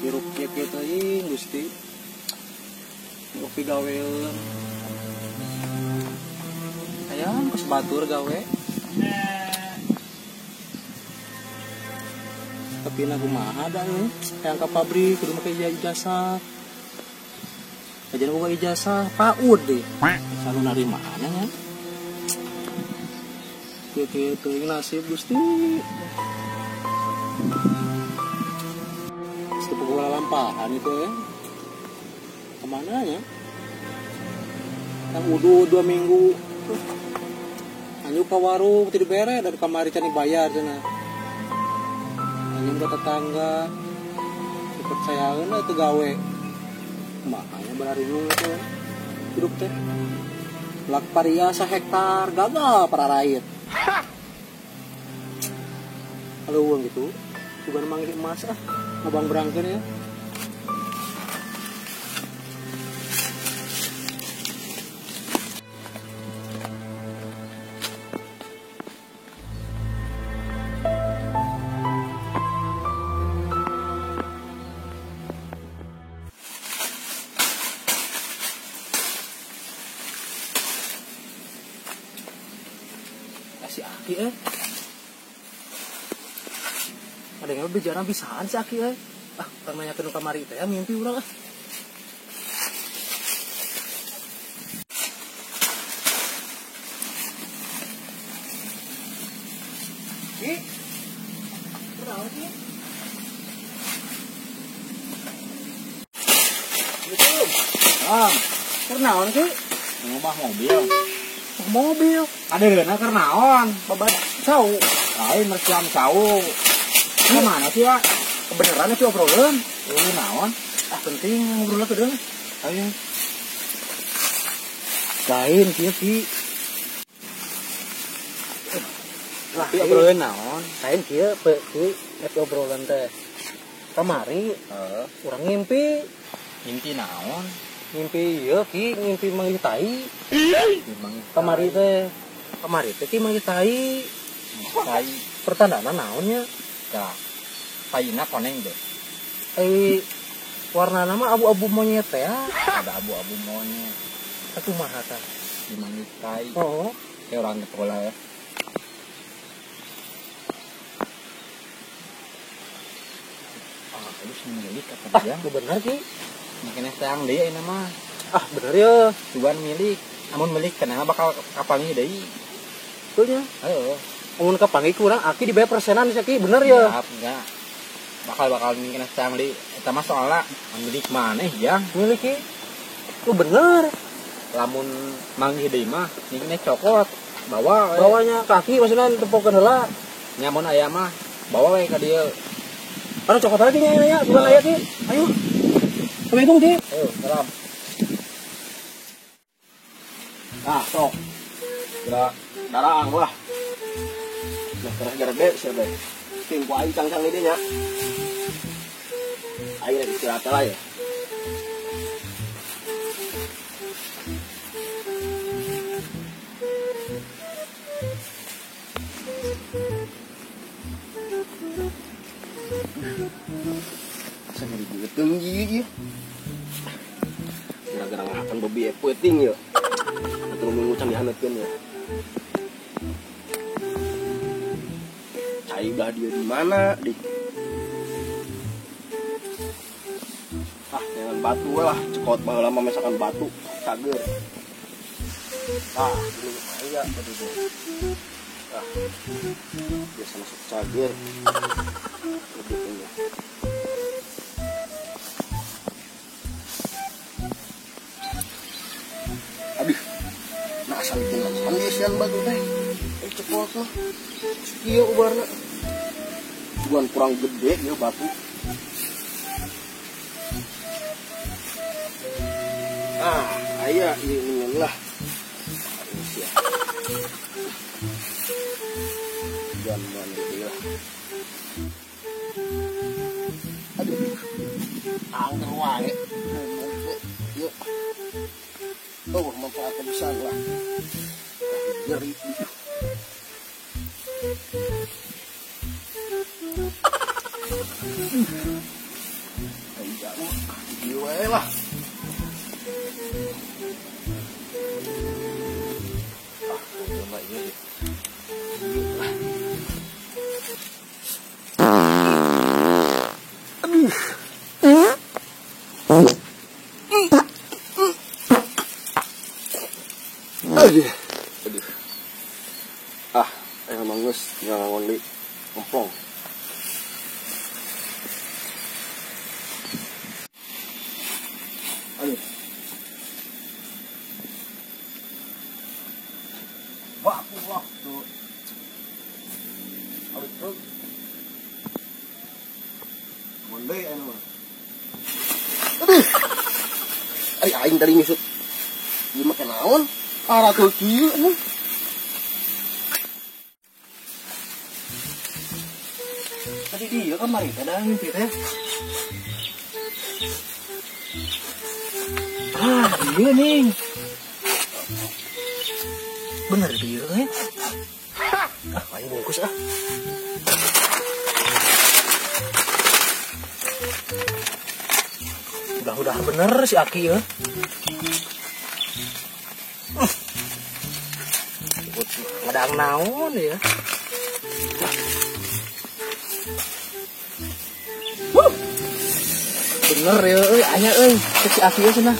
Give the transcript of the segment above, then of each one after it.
Hirup kieu teuing Gusti. Ngopi gaweun. Hayang kos batur gawe. Tapi na kumaha da euy? Hayang ka pabrik kudu make ijazah. Kajian boga ijazah PAUD deh. Sanu narimana nya. Kieu teuing nasib Gusti. Pukul lampahan itu ya kemana ya yang udah 2 minggu anjuk ke warung tidak bere dari kamari cani bayar cina anjuk ke tetangga dipercayaan lah itu gawe makanya berharinung itu hidup teh lak paria sehektar gagal para rakyat kalau uang gitu juga manggil emas ah abang berangkat ya. Kasih aki Ada yang lebih jarang bisaan si aki Ah, orang nanyakeun kamari teh mimpi urang ah. Ki. Kunaon ki? Assalamualaikum. Ah, kunaon ki? Ngubah mobil. Mobil. Adeuna keur naon? Babat cau. Lain mersiam cau. Mana sih, Pak? Kebenaran itu obrolan. Naon? Ah, penting ngobrol ke deung. Ayo. Lain kieu Ki. Lah, obrolan naon? Lain kieu Ki, eta obrolan teh. Kamari, urang ngimpi. Ngimpi naon? Ngimpi ieu Ki, ngimpi manggih tai. Kamari teh. Kamari teh Ki manggih tai. Tai. Pertandana naonnya? Tah, taina koneng deh. Warna nama abu-abu monyet ya. Ada abu-abu monyet. Atuh mah tah. Dimanggih tai. Oh. Kayak orang sekolah ya. Ah, halus milik apa dia? Ah, bener Ki. Makanya sayang deui ayeuna mah. Ah, bener ya. Cuman milik, amun milik kenapa bakal kapanggih deui? Betul nya. Heeh. Amun kapanggih kurang aki dibayar persenan sih Ki, bener ya? Siap, enggak. Bakal mungkin sayang deui. Eta mah soalna milik maneh jang. Milik Ki. Lu bener. Lamun manggih deui mah mungkin cokot bawa bawanya kaki maksudnya tepokeun heula. Nya mun aya mah bawa we ka dieu. Aduh cokot lagi nya ya, bukan aya Ki. Ayo. Assalamualaikum Ki. Ayo, salam. Nah, sok. Gerak daraang lah. Nah, terus gede sih deh. Ting ku aing cangcang ini nya. Aing lagi istirahat lah ya. Saya ngeri beuteung ieu. Gara-gara ngahakan bebi peuting ya. Atuh minggu can dihaneutkeun ya. Cai belah dia di mana di? Ah, jangan batu lah, cekot baheula mah mesakan batu, cager. Ah, ini aya batu teh. Ah. Biasa masuk cager. Lebih Aduh, Asal bikin sian batu teh. Cepot mah. Kieu ubarna. Bukan kurang gede ya batu. Ah, aya ieu lah. Sia. Jangan gede lah. Aduh. Angker wae. Yuk. Oh, manfaatnya besar lah. Jeri. Ayo lah. Aduh. Aduh. Aduh. Ah, emang geus ngangon deui. Empong. Aduh. Waktu waktu. Aduh, terus. Monde anu mah. Aduh. Ari aing tadi nyusut. Ieu mah naon? Arah tuh kieu anu. Tadi dia kamari ada mimpi teh. Ah, iya nih. Bener dia eh. Ah, aing bungkus ah. Udah bener si Aki ya. Ngadang naon ya. Bener ya, euy, aya euy, si Aki euy cenah.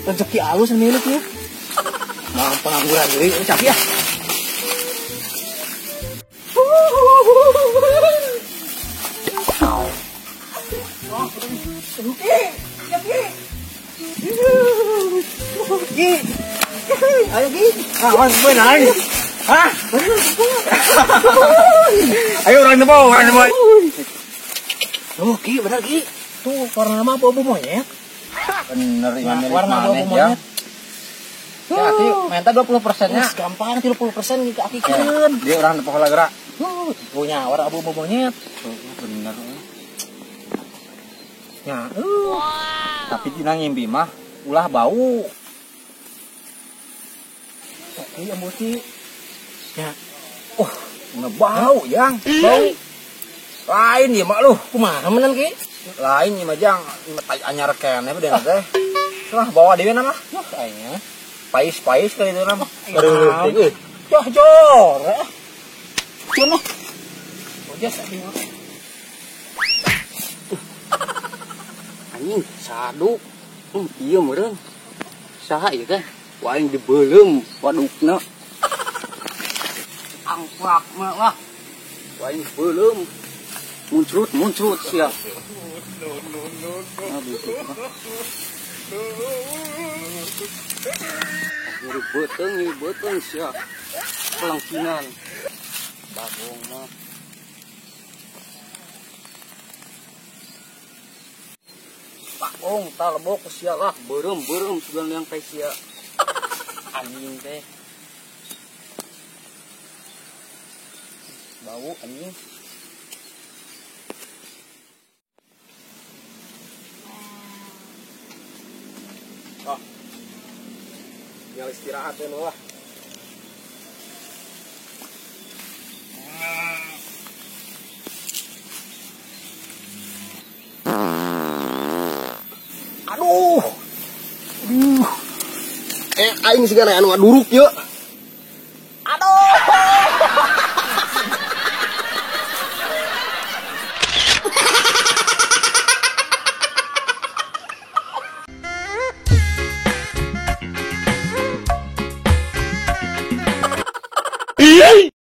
Rezeki alus milik ya. Mang pengangguran deui euy Aki ah. Ki. Ayo Ki. Ah, bener. Hah? Ayo orang nemu, orang nemu. Tuh Ki, bener Ki. Tuh warna nama abu-abu monyet. Bener ini warna abu-abu monyet. Ya, Aki minta 20%-nya. Gampang 30% ke Aki keun. Dia orang nepo heula gerak. Punya warna abu-abu monyet. Bener. Ya, Tapi dina ngimpi mah ulah bau. Oke, emosi. Ya. Oh, ngebau yang. Bau. Lain ya mak lu. Kumaha menan Ki? Lain ya mah jang, tai anyar keneh beudeuna teh. Lah bawa deui na mah. Wah, aingnya. Pais-pais kali itu nama. Aduh, joh jor. Jono. Ojas abi mah. Anjing saduk. Ieu meureun. Saha ieu teh? Ku aing dibeuleum wadukna. Angklak mah lah. Ku aing dibeuleum. Muncrut muncrut sia. Nyeri beuteung sia. Pelangkingan. Bagong mah. Bagong talebok sia lah, beureum-beureum sugan yang kai sia. Anjing teh. Bau anjing. Oh. Tinggal istirahat ya lah. Aduh. Aduh. Aing sigana anu ngaduruk yeuh.